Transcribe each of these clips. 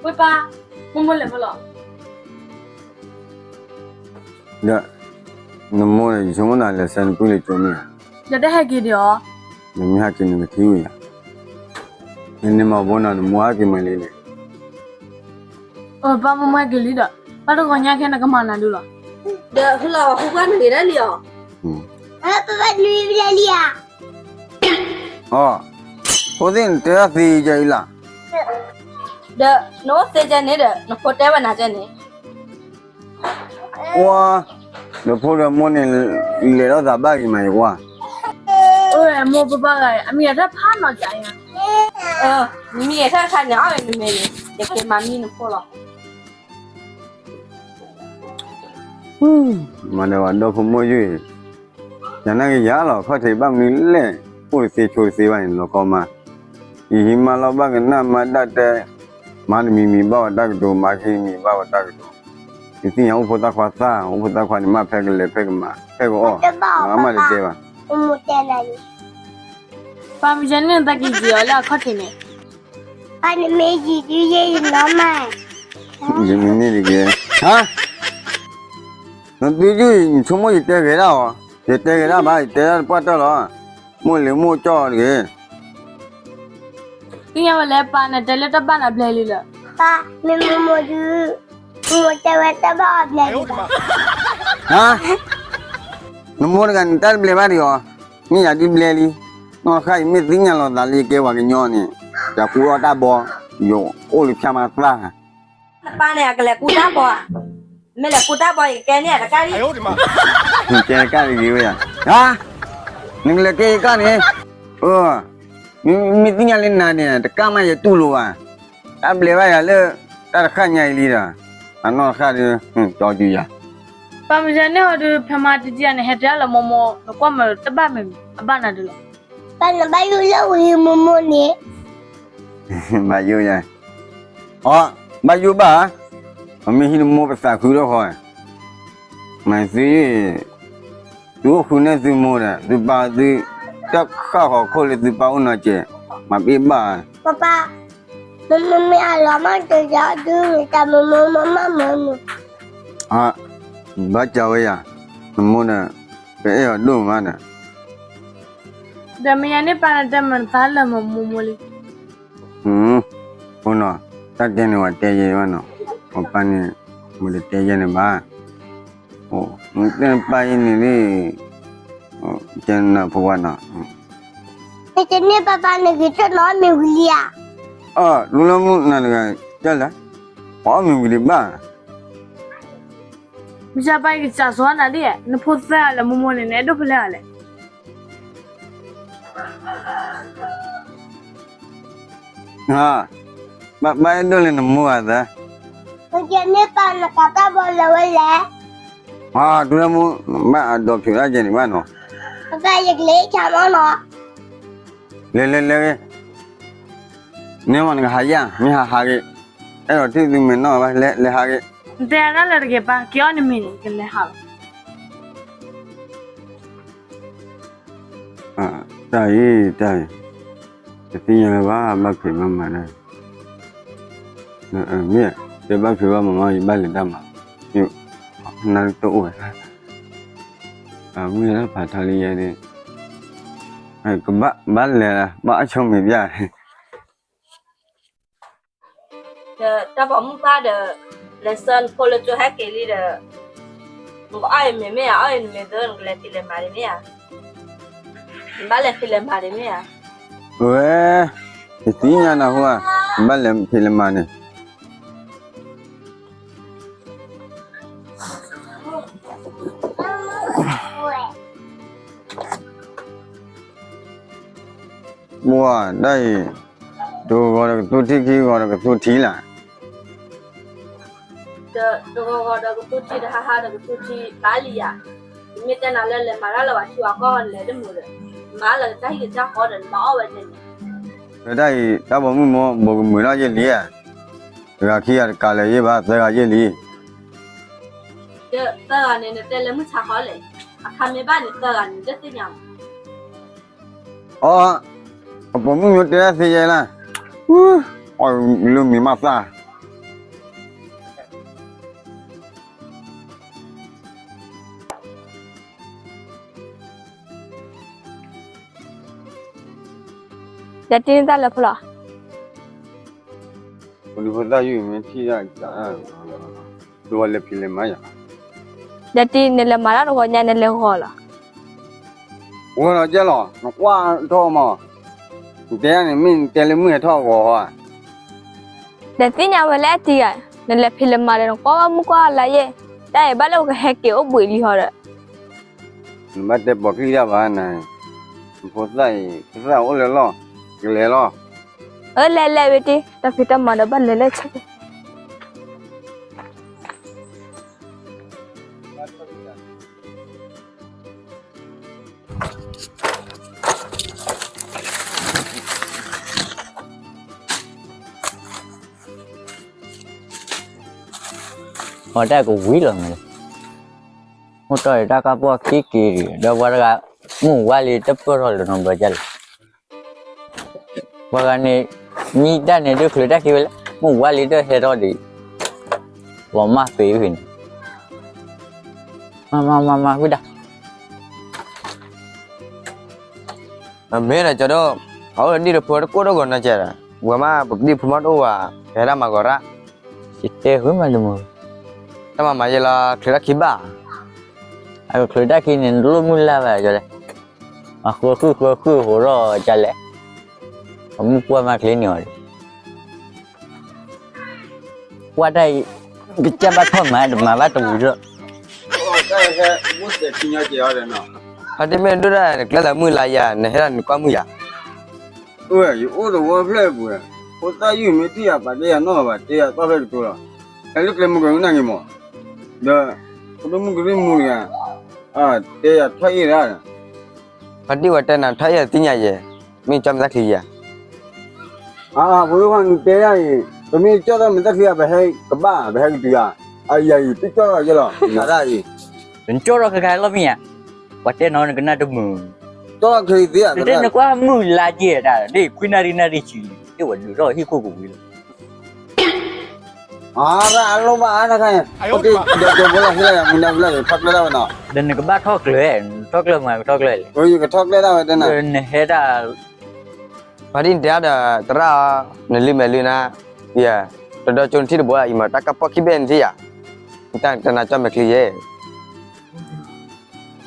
ဝဲၢ်ပၢ်, မိၢ်မိၢ်လဲၤဖဲလဲၣ်. ဒီး နမိၢ်ဒီး ယဆိကမိၣ်သးလဲၤဆှၢနပုၢ်လၢကၠိမ့ၢ်ဧါ. ဒီးတဟဲက့ၤဒံးဧါ. နမ့ၢ်ဟဲက့ၤနကထံၣ်ဝံၤဧါ. နန့ၢ်မၤဘိနီၤ နမိၢ်ဟဲက့ၤမးလံန့ၣ်. အၢ ပၢ် မိၢ်မိၢ်ဟဲက့ၤလံဒီး ပၢ်တဂီၤညါခဲနကမၤနၤဒုလီၤ. ဒီးဟူလီၤဟူကွၢ်နဂ့ၤဒၣ်လံဧါ. ပၢ် ပၢ်နွံဘျဲလံဧါ. အီ, ဖိသ့ၣ်နတဲဒၣ်သ့ယဲအံၤလၢ်. ဒီးနအိၣ်သ့ကဲန့ၣ်ဒီး နဖိတဲဝဲနၤကဲန့ၣ်. ကွၢ်, ဒီးဖိဒီးမိၢ်န့ၣ် လဲၤထီၣ်သးဘၣ်ဂ့ၤမးယကွၢ်. အိၣ်မိၢ်ပၢ်ပၢ်ဂၤ အမံၤအတၢ်ဖးနီၤကယါ. မံၤအတၢ်ခါန့ၣ် အီၣ်ဝဲနမဲာ်န့ၣ် ယက့ၤမၤမံနဖိလီၤ. မၤဒီးဝဲဒီဖိမိၢ်ယုၢ်အံၤ, ယနာ်က့ၤယၤလီၤ ခီၣ်ထံးဘၣ်မနုၤလဲၣ်, အိၣ်တသ့ဆိးတသ့ဘၣ်န့ၣ် လီၤကီမး, ယဟံးမါလီၤဘၣ်ကနၣ်မါဒၣ်တဲ, မါတမံၤမံၤဘၣ်ဝဲတၢ်ကတိၤ, မါခံတမံၤဘၣ်ဝဲတၢ်ကတိၤ, ယသ့ၣ်ညါအိၣ်ဖိသၣ်ခွါသၣ်, အိၣ်ဖိသၣ်ခွါန့ၣ် မ့ၢ်ဖဲကလဲၤဖဲကမၤ ဖဲကအီၣ်, အမၤတတဲဘၣ်. ပၢ်မ့ၢ်ယဲန့ၣ် နသးကံၢ်ကံၢ်အီၤလၢအခီၣ်ထံးန့ၣ်. ပၢ်နမ့ၢ်ယံာ်ဒုးယဲယနီၢ်မး, ယမ့ၢ်န့ၢ်တက့ၢ်, ဟါ, နသုယုၢ်အံၤ နဆိကမိၣ်ယတဲဂဲၤဒၣ်အီၤ, ယတဲဂဲၤဒၣ်ဘၣ် ယတဲဒၣ်တပှၢ်တၢၢ်လီၤ, မိၢ်လံၤမိၢ်ကၠီၣ်တဂ့ၤ. သ့ၣ်ညါဝဲလဲၣ် ပၢ်နတဲလၢတၢ်ဘၣ်နၤဘျဲလံလၢ. ပၢ် မ့ၢ်မိၢ်မိၢ်ဒုး, မိၢ်တဲဝဲတၢ်ဘၣ်အီၤဘျဲလံဘၣ်. ဟါ, နမိၢ်တဂၤန့ၣ် တၢ်တဘျဲဘၣ်ဒံးအီၤ, မ့ၢ်ယၤဒုးဘျဲလံ, နီၢ်ဃၣ်အံၤမ့ၢ်သ့ၣ်ညါလီၤသးလၢယကဲပှၤကညီန့ၣ်, ယကူအီၣ်တၢ်ဘီ, ယအိၣ်လၢဖၠါမၤသၣ် နပၢ်န့ၣ် အကလဲၤကူတၢ်ဘီဧါ, မ့ၢ်လဲၤကူတၢ်ဘီယကကဲန့ၣ်တကးဒံး. ကဲတကးတဂ့ၤဝဲယၤ, ဟါ, နကလဲၤကဲယကၣ်န့ၣ်, အၢ, မ့ၢ်သ့ၣ်ညါလၢနၤန့ၣ် တကးမးယတူၢ်လိာ်ဘၣ်, တၢ်ဘျဲဘၣ်ယၤလၢ တၢ်တဃၣ်ညါအံၤလံဒီး, အနီၢ်တဃၣ်ဒီး, ကၠီကၠူယၤ. ပၢ်မ့ၢ်ယဲန့ၣ်ဟီဒုး ဖဲမၤတကံၢ်ယၤန့ၣ် ဟဲတဲလၢမိၢ်မိၢ် နကွၢ်မးတဘၣ်မ့ၢ်အဘၣ်နၤဒုးလီၤ. ပၢ်နဘၣ်ယိၣ်လၢဝံၤမိၢ်မိၢ်န့ၣ်, ဘၣ်ယိၣ်ယၤ, အီ, ဘၣ်ယိၣ်ဘၣ်, ပမ့ၢ်ဟံးနမိၢ်ပသးခုထီၣ်ဃီ, မၤသု, သုအိၣ်ဃုာ်န့ၢ်သုမိၢ်ဒီး သုပၢ်သု, တၢ်ဃၣ်ဃီၤခိၣ်လၢသုပၢ်အိၣ်နီၤစဲး, မၤပ့ၢ်ဘၣ်, ပၢ်ပၢ်, မ့မ့ၢ်အလီၤမၢ်တယၤဒုး တၢ်မ့ၢ်မိၢ်မိၢ်မၢ်မၢ်န့ၣ်, အ, ဘၣ်ကၢ်ဝဲယၤ, နမိၢ်ဒီး, ပအဲၣ်အီၤဒိၣ်မးဒီး ဒီးမ့ၢ်ယၤန့ၣ်ပၢ်နတဲမၤနသးလၢမိၢ်မိၢ်လံ. ဖိနီၤ, တၢ်တဲန့ၣ်ဝဲတဲယဲဘၣ်နီၤ, ပပၢ်န့ၣ်, မ့ၢ်တတဲယဲန့ၣ်ဘၣ်, မ့ၢ်တဲပၢ်အံၤန့ၣ်လံ, တဲနဖိဝဲနီၤ, မ့ၢ်တန့ၢ်ပၢ်ပၢ်န့ၣ်ဂ့ၤတနီၤမ့ၢ်ဝံၤလံဧါ, အၢ လူလၢမုၢ်နၤတဂၤ, တဲလဲၣ်, ပှၤအီၣ်မ့ၢ်ဝံၤလံဘၣ် မ့ၢ်ပၢ်ကစၢ်စီနၤဒ်, နဖိသၢဂၤလၢမိၢ်မိၢ်န့ၣ် နအဲၣ်ဒိးဖဲလဲၣ်ဂၤလဲၣ်. ဘၣ်အဲၣ်ဒိးလၢနမိၢ်ဂၤသၢ, မ့ၢ်ကဲန့ၢ်ပၢ်နကးတၢ်ဘီလၢဝဲလဲၣ်, တူၢ်လၢမုၢ်, ဘၣ်အဒိးဖျိးဒၣ်ကဲန့ၣ်ဘၣ်နီၤ, ပၢ်ပၢ်ယကလဲၤဆါမီၢ်နီၤ, လဲၤလဲၤလဲၤဂ့ၤ, န့ၢ်မးနကဟးယၤ မ့ၢ်ဟးဟးဂ့ၤ, အဲၣ်ဒိးထံၣ်သုမဲာ်နီၢ်ဘၣ် လဲၤလဲၤဟးဂ့ၤ, နတဲဒၣ်လၢတဂ့ၤပၢ် က့ၤအီၣ်နမ့ၤန့ၣ် ကလဲၤဟးလီၤ. တၢ်အံၤ တၢ်အံၤ, တသ့ၣ်ညါလၢၤဘၣ် ဘၣ်ဖံးဘၣ်မၤဒၣ်, မ့ၢ်တဲဘၣ်ဖံးဘၣ်မၤမး ယဘၣ်လဲၤတၢ်မၤ, နတအိၣ်ဝဲ, မ့ၢ်လၢဖးထီလံယဲန့ၣ်, ကဘၣ်ဘၣ်လဲၤ ဘၣ်အဆိမိၣ်ဘၣ် ဒီးတၢ်ပိာ်မုၣ်ပၢ်ဒီး, လဲၤဆှၢနဖိလၢကၠိဟဲက့ၤလံဒီး, နကအီၣ်အံၤမ့ၤမ့ၢ်ဧါ, အီၣ်အံၤနမ့ၤသ့ နကလဲၤဖံးလဲၤမၤဒံးမ့ၢ်ဧါ, နဘၣ်လဲၤဖံးလဲၤမၤဒံးမ့ၢ်ဧါ, ဝဲ, ယသ့ၣ်ညါနၤဟူဧါ, နဘၣ်လဲၤဖံးလဲၤမၤန့ၣ် ပှၤဒၣ်အံၤ, တဂီၤဒီးကသူထံ ခံဂီၤဒီးကသူထံလၢ်, တဂီၤဂီၤဒီးကသူထံ တဟါဟါဒီးကသူထံ ဘၣ်လံယၤ, ယမ့ၢ်တဲနၤလၢလဲၤမၤတၢ်လၢပှၤထံပှၤကီၢ် လဲၤတမုာ်ဒီး, မၤလၢကတၢ်ဟံၣ်ကတၢ်ဃီဒီး နဘၣ်အီၣ်ဝဲန့ၣ်န့ၣ်, တၢ်အံၤ တၢ်ပိာ်မုၣ်မိၢ် ဘိးကမုာ်ထီၣ်ယဲလံဧါ, တဂၤခံဂၤတကးလၢၤယဲဘၣ် သၢဂၤယဲလံ ဒီးသၢဂၤန့ၣ် နတဲလၢမုၢ်ဆါဃီလဲၣ်, အခါမ့ၢ်ဘၣ်န့ၣ် သၢဂၤန့ၣ် တသ့ၣ်ညါမး, အီ, အပိာ်မုၣ်မိၢ်တဲတၢ်သ့ယဲလၢ်, အီၣ်လၢမ့ၤမးသၣ်, ဒီးတံၤနတၢ်လဲၤဖိလီၤ. ဖိဒံဖိသၣ်ယုၢ်မ့ၢ်ထံၣ်ဒၣ်, ဒိးဝဲလဲၤဖံးလဲၤမၤယၤ. ဒီးတံၤနလဲၤမၤတၢ်တဂီၤညါနလဲၤဂီၤလီၤ. ဂီၤလီၤကဲလီၤ, နကွၢ်ထီၣ်မး, နတဲန့ၣ်မ့ၢ်နတဲလၢမုၢ်ဟဲထီၣ်အဂီၤဧါ. ဒီးသ့ၣ်ညါဝဲလၢအတံၤဧါ, နလဲၤဖံးလဲၤမၤဒီးနကွၢ်ဘၣ်မုၢ်ကွၢ်လါယဲၢ်, တၢ်အံၤဘၣ်လၢပကဟဲက့ၤအိၣ်ဘှံးလံဟီဒီး နဘၣ်တဲပိာ်ကံၣ်တၢ်ဘၣ်နၤ, နဖိသၣ်အံၤ ကသၣ်အိၣ်လၢလီၢ်, ကလဲၤလီၤ. အၢ လဲၤလဲၤဝဲတံၤ, တၢ်ဖံးတၢ်မၤဒီးဘၣ်လဲၤလဲၤဆၢက့ၤ. အတၢ်ကဝံၤလီၤန့ၣ်, မုၢ်တီၢ်အံၤတၢ်ကပီၢ်ခံက့ၤဒံး ဒီးပှၤတဂၤ မုၢ်ဝါလံတပၢၢ်ထီၣ်လၢၤနီတဘျီဒ်လဲၣ်. ပှၤဂၤန့ၣ် မံတၢ်န့ၣ်ဒုးချုးတၢ်ခံဝဲလဲၣ်, မုၢ်ဝါလံတဟဲထီၣ်ဒံး, လီၤမၢ်သ့ဝဲန့ၣ်, မၤမၤမၤမၤဝံၤဒၣ် အမ့ၢ်ဒီးကၠီဒိၣ်, အအိၣ်ဒီးဒံၣ်တဖိတကိၢ်တဂီၤနီၤကဲဒီး, ဝဲမ့ၢ်ပကဒံၣ်ဖိမးတအိၣ်ဘၣ်, ကဟဲဒၣ်မၤဂီၤရၣ်, ယတဲဃုမးတမုာ်, တၢ်မၤမၤယဲလီၤ ချုးတၢ်ခံဘၣ်, အကချုးတၢ်ခံန့ၣ် နတလိၣ်မုၢ်လၢ်ဘၣ်ကၠီလဲၣ်, အဃုဃုဃုဃုဟိးထီၣ်ကၠီလဲၣ်, အမုၢ်ကွၢ်မးချ့န့ၣ်အီၤ ကွၢ်တၢ်အံၤ, ကစၢ်ဘၣ်ထီၣ်မၤ တမၤဘၣ်တဝံၤဒီး, ဖါတံၢ်မ့ၢ်ဒိၣ်ဒၣ် နကျဲလၢမုၢ်လါယၤ နဟဲဒၣ်နကွၢ်မုၢ်ယၤ, အိၣ်ယအိၣ်တဝီဖျၢၣ်ပှဲၤ, ဖိသၣ်ယုၢ်မ့ၢ်ထံၣ်ယၤ ပာ်တ့ၢ်ယၤနီၢ်ဘၣ် တ့ၢ်ယၤသီၣ်ဖျၢၣ်ကတိၤလီၤ, ဟဲလၢကျဲမုၢ်ကရံၣ်နၢ်ဂ့ၤမး, ဒီး ဖိဒိၣ်မုၢ်ကရံၣ်မူတဂၤ, တဲယၤထီၣ်အ့ၣ်ဒၣ် ဖါတံၢ်ဝဲတဲနၤထီၣ်အ့ၣ်သ့ၣ်ညါယဲ, မ့ၢ်ကၠီမ့ၢ်သၣ်ချံယဲ, အဖိဒိၣ်ခွါနတဲဒၣ်အံၤ, ပမ့ၢ်ကၠီထီၣ်မ့ၢ်သၣ်ချံယဲ ပဟဲကဘၣ် ပဟဲကတုၤယၤ, အယၤအံၤ တကၠီထီၣ်ယဲလီၤ နၤဒၣ်အံၤ, နကၠီထီၣ်ခဲခါလီၤမ့ၢ်ဧါ, ပှၤတဲနီၤနကနၣ်တမုာ်, နတဲနကွၢ်မုၢ်လါက့ၤတၢ် ဒ်ခွံနၣ်ရံၣ်နၣ်ရံၣ်ဆံ, ဒ်ဝဲဒုးထီၣ်ဟံၣ်ခိၣ်ကဝံၤလီၤ အရၣ်အလိၣ်ဘၣ်အါတခါအံၤ, ဒီးကၠိဖိလီၤဟ့ၣ်လီၤယၤ မုၢ်နၤဖျၢၣ် ယကထီၣ်ကျဲဒၣ်ဝဲနီၤ, ဒီးနကဘၣ်ထီၣ်ကျဲ, ထီၣ်ကျဲမး ကထီၣ်ကျဲလဲၣ်, ယကထီၣ်ကျဲဒၣ်ဝဲတဲနၤ, နဟဲတၢ်, ဖါတံၢ်နတဲဒီးသရၣ်အီၤ, နလုၢ်မဲာ်လုၢ်နါ, ယဲ, တဒီကၠိနထံၣ်တဘိအံၤမး တၢ်ကပီၢ်ခံဘ့ၣ်နထံၣ်ယၤ, တၢ်တနၤကၠီမဲာ်ချံယဲ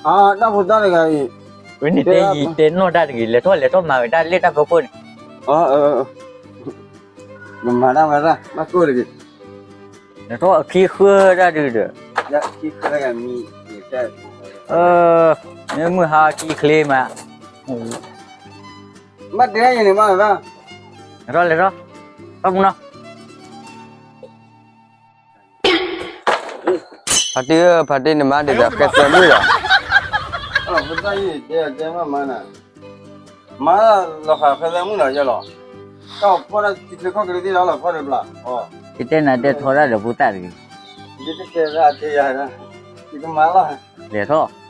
အတၢ်ဖိသၣ်တဂၤအံၤ, ဝဲန့ၣ်တဲယံၤတဲနီၢ်တၢ်တဂ့ၤ လဲၤထီၣ်လဲၤထီၣ်မၤဝဲတၢ်လၢတၢ်ဖီခိၣ်န့ၣ်, မၤတၢ်ဝဲဒၣ် ဘၣ်ကိၢ်တဂ့ၤ, လဲၤထီၣ်အခံဃၢတၢ်ဒုးဒီး, မ့ၢ်မုၢ်ဟါခံချ့မး, ဘၣ်တဲယဲန့ၣ်ဘၣ်, လဲၤထီၣ်လဲၤထီၣ်, တၢ်မနီၤ ဖါတံၢ်ဧၢ ဖါတံၢ်နမါဒံးဒီးဃဲသဲမုၣ်ဒီး, ဖိသၣ်ယုၢ်တဲတဲမးမးနၤ, မါလီၤဃာ်ဃဲသဲမုၣ်ဒီးယဲလီၤ, တၢ်ဖီၣ်တၢ်ခံချ့ခီၣ်ချ့သ့ၣ်ဒီးလီၤဖီၣ်တဘျီ, ယတဲနၤတဲထီဒါဒီးဖိသၣ်တဂ့ၤ, ယတတဲဒၣ်တဲယၤ, ယကမၤလီၤ, လဲၤထီၣ် တၢ်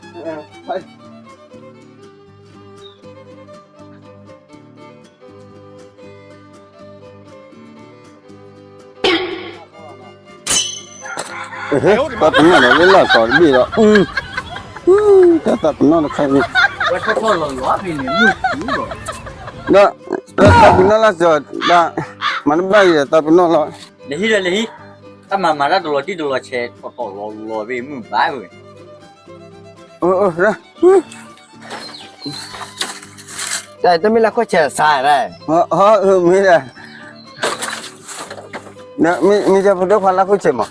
ပနီၣ်ဒီးလၢလီၢ်ကီၢ်တဘ့ၣ်ဒီး, တၢ်သးပနီၣ်တခါန့ၣ်, ဒီးတၢ်သးပနီၣ်လၢစီၤဒၣ်, မၤတဘၣ်အံၤဒီးသးပနီၣ်လီၤ, လဲၤဟံးဒီးလဲၤဟံး, တၢ်မၤမၤတၢ်တလီၤတံၢ်တလီၤဆဲး ထီၣ်ထီၣ်လီၤလီၤဘ့ၣ်မုၢ်ဘၣ်ဝဲ တၢ်တမ့ၢ်လၢခိၣ်ဆဲးစါ, မ့ၢ်, မ့ၢ်ဖိဒိၣ်ခွါလၢခိၣ်ဆဲးမး,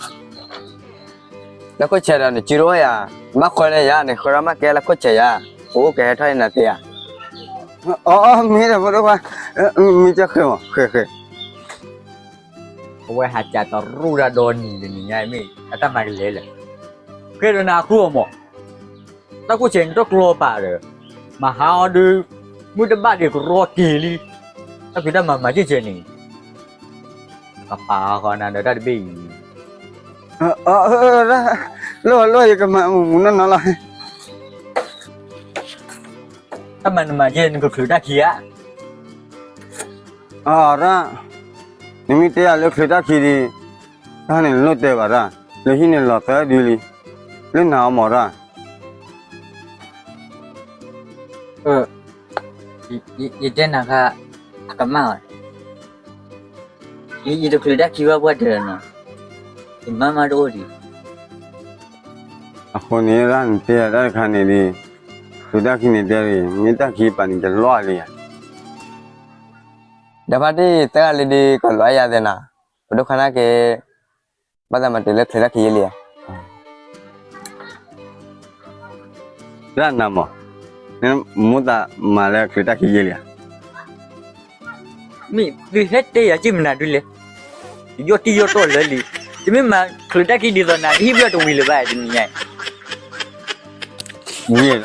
လၢခိၣ်ဆဲးဒီးနစုတအိၣ်ယၤ, ဘၣ်ဃီလၢယၤန့ၣ် ဃီရၣ်မးကဲလၢခိၣ်ဆဲးယၤ, ပအိၣ်ကဟဲထီၣ်နၤသ့ဧါ, အမ့ၢ်ဒီးဖိဒိၣ်ခွါ, မ့ၢ်ကဃဲမး ဃဲဃဲ အဝဲဟးကးတရူၢ်တၢ်ဒီနံၤတနံၤညါမ့ၢ် အတၢ်မၤကလဲၤလဲၣ်, ဃဲဒီးနၤအဃုအီၤမး, တၢ်ခိၣ်ဆဲးန့ၣ်တကျီပာ်ဒီး, မဟါအီၤဒုး, မုၢ်တဘၣ်ဒံးကရီက့ၤလံ, တၢ်ဖံးတၢ်မၤမၤက့ၤဆဲးန့ၣ်, ကပာ်ဃီနၤဒီးတၢ်တဘ့ၣ်အံၤ, လိၣ်လိၣ်ယကမၤမူးမူးနီၢ်နီၢ်လီၤ တၢ်မၤနမၤကဲ နကချုးတၢ်ခံဧါ, အရၣ်, နမ့ၢ်တဲယၤလၢချုးတၢ်ခံဒံး, တၢ်န့ၣ်နလိၣ်တဲဘၣ်ရၣ်, လၢဟံၣ်န့ၣ်လီၤသၢဒုလံ, လၢနၤအီၤမးရၣ်, ယတဲနၤခါ, အကမၣ်အီၤ, ယတချုးတၢ်ခံဘၣ်ပှၢ်တၢၢ်နီၤ, ယမါမါတအိၣ်ဒံး. အဃိန့ၣ် ရၣ်နတဲယၤတၢ်တခါန့ၣ်ဒ်, ချုးတၢ်ခံန့ၣ်တဲဒ်, မ့ၢ်တၢ်ခံပာ်န့ၣ် ယလီၤလံယၤ. ဒီးဖါတံၢ်သၢဂၤလၢဒ်ကီးလီၤယၤသဲနၤ, ပဒိၣ်ခါနာ်က့ၤ, ဘၣ်သးမၤတုၤလၢချုးတၢ်ခံယဲလံဧါ. ရၣ်နၤမး, မူသးမၤလၢချုးတၢ်ခံယဲလံဧါ. မ့ၢ်သုဟဲတဲယၤက့ၤမနုၤဒ်လဲၣ်, ယီၢ်တံၢ်ယီၢ်တီၢ်လၢာ်လံ, ယမ့ၢ်မၤချုးတၢ်ခံဒ်သိးနၤ ယဟံၣ်ဘျီၣ်တဝံၤလၢၤဘၣ်တနံၤညါ, ဝံၤ